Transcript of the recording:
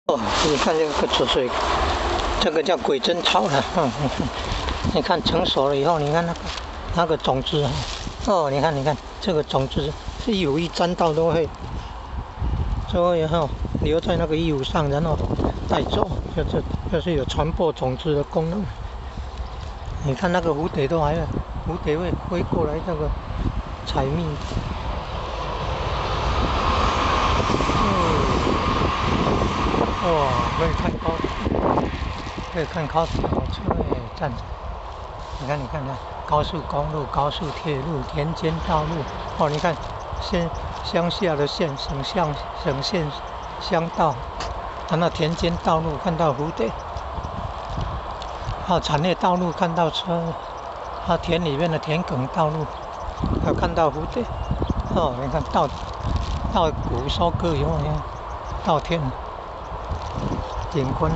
哦，你看這個紫水，這個叫鬼針草了。你看成熟了以後，你看那個種子，哦，你看你看這個種子，衣服一沾到都會，就會哈留在那個衣服上，然後帶走，就是有傳播種子的功能。你看那個蝴蝶都還，蝴蝶會飛過來這個採蜜。哦，可以看高，可以看高鐵車站。你看，你看看，高速公路、高速鐵路、田間道路。哦，你看，縣鄉下的縣省鄉省縣鄉道，看到田間道路，看到蝴蝶。啊，產業道路看到車，啊，田裡面的田埂道路，啊，看到蝴蝶。哦，你看稻稻穀收割以後，你看稻田。景觀。